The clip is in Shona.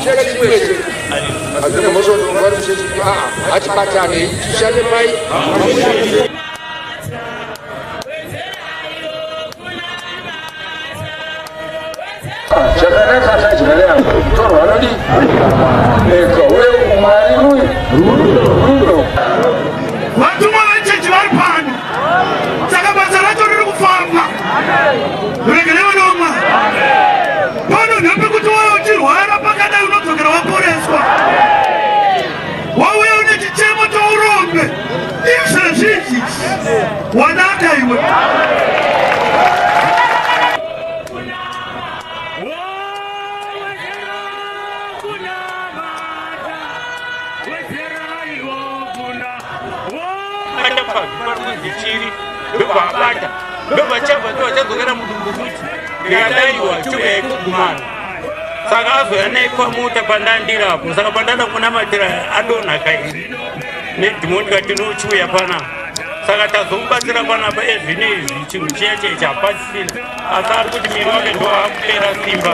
Cheke chimwe chete. Hazvina mhosva kuti vari muchechi aa hatibatanei tishande pai. Chakanaka chadya apa mutorwa anodii? Eka uye Mwari ruyi rudo. Vatumwa vechechi vari pano, saka basa racho riri kufamba. Regere vanomwa pano ndepekuti wauya uchirwara pakadai unodzokera waporeswa. Wauya une chichemo chourombe izvezvi izvi wanaka iwe. Chiri ndobva abata ndobva chabva ndobva chadzokera mudumbu futi ndikadaiwa chiuya kugumana saka azoya naye pamota pandandirapo saka pandada kunamatira adonha kairi nedhimoni kati nochiuya panapa saka tazomubatsira panapa ezvino izvi chinhu chiya chiya chapasisina asi ari kuti miri wake ndoakupera simba.